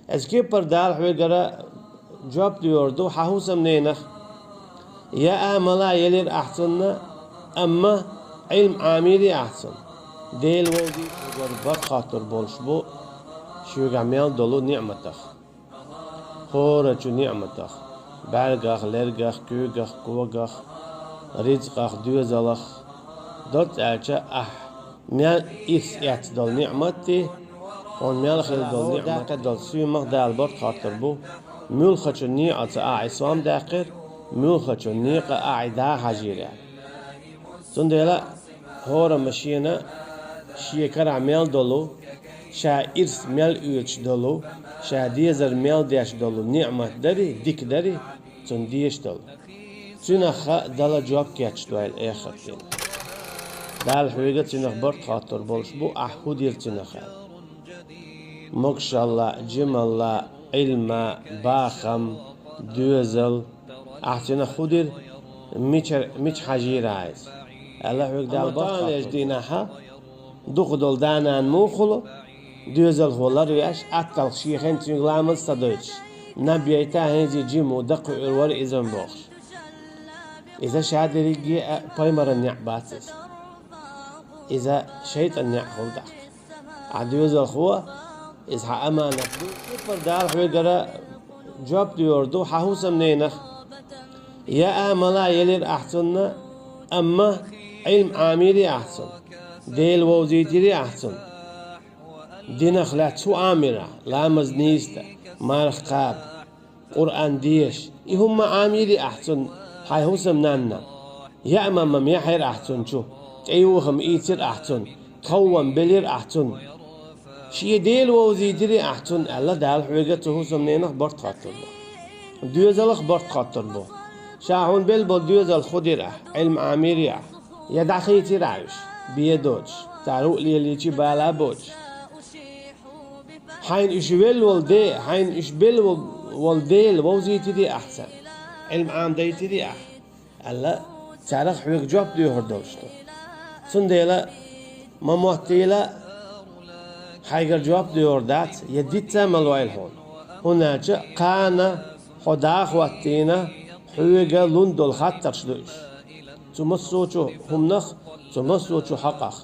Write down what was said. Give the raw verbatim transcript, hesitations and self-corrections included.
Из кепара Дала хьоьгара жоп доьхур ду хьан хӀусамненах. Яа мала елира ахь цунна, амма Ӏилма Ӏамийри ахь цунна. Дела вовзийта хьоьгара барт хоттур болуш бу шуьгахь мел долу ниӀматах. ХӀорачу ниӀматах: бӀаьргах, лергах, куьйгах, когах, ризкъах, доьзалах. Доцца аьлча, ахь мел ирс эцна долу ниӀмат дий, хьуна мел хилла долу ниӀмат, даккхий долу суьймах Дала барт хоттур бу, муьлххачу некъаца ахь и сом даьккхира, муьлххачу некъа ахь и да хьажийра аьлла. Цундела хӀорамма шена шен карахь мел долу, ша ирс мел оьцуш долу, ша дезар мел деш долу ниӀмат дарий, дика дарий, цунна дезаш долу. Цуьнах Дала жоп кечдойла эхарт дийнахь. Дала хьоьга цуьнах барт хоттур болуш бу, ахь хӀун дира цуьнах аьлла. Могушалла, жималла, Ӏилма, бахам, доьзал. Ахь цуьнах хӀун дира, мича, мича хьажийра ахь иза? Аьлла хьоьга Дала барт хоттур бу. Амма таханлерчу дийнахьа дукха долу да-нана муха хуьлу, доьзалхо ларвеш, атталха шен хенахь цуьнга ламаз ца дойтуш, наб яйта, хӀинца жима ву, даккхий вара иза-м бохуш. Иза ша дерриге а пайхамаран неӀ бац иза. Иза шайтӀан неӀ хуьлу тӀаккха. Ахь доьзалхо, иза хьан аманат ду. Кепара Дала хьоьгара жоп доьхур ду хьан хӀусамненах. Яа мала елира ахь цунна, амма Ӏилма Ӏамийри ахь цунна. Дела вовзийтийри ахь цунна. Динах лаьцна хӀун Ӏамийра ахь? Ламаз нийса дан, марха кхаба, Къуръан деша. И хӀумма Ӏамийри ахь цунна, хьайн хӀусамнанна. Яа ма-м яхьира ахь цунна чу, тӀеюхам ийцира ахь цунна, тховвам белира ахь цунна. Шен Дела вовзийтийри ахь цунна аьлла, Дала хьоьга цу хӀусамненах барт хоттур бу. Доьзалах барт хоттур бу. Ша хьуна белла болу доьзалх хӀун дира ахь, Ӏилма Ӏамийри ахь, я дӀахийцира ахь уьш, бен доцуш, цара хӀуъа лелийча бала боцуш. Хьайна уьш велла волу де, хьайна уьш белла волу Дела вовзийтийри ахь царна, Ӏилма Ӏамадайтийри ахь, аьлла, царах хьоьга жоп доьхур долуш ду. Цундела ма моттийла, хьайгара жоп доьхур дац, я дицца а ма лойла хьуна. ХӀунда аьлча кхана хьо да а хӀоттийна, хьоьга лун долу хаттарш ду уьш. Цу массочу хӀуманах, цу массочу хьакъах.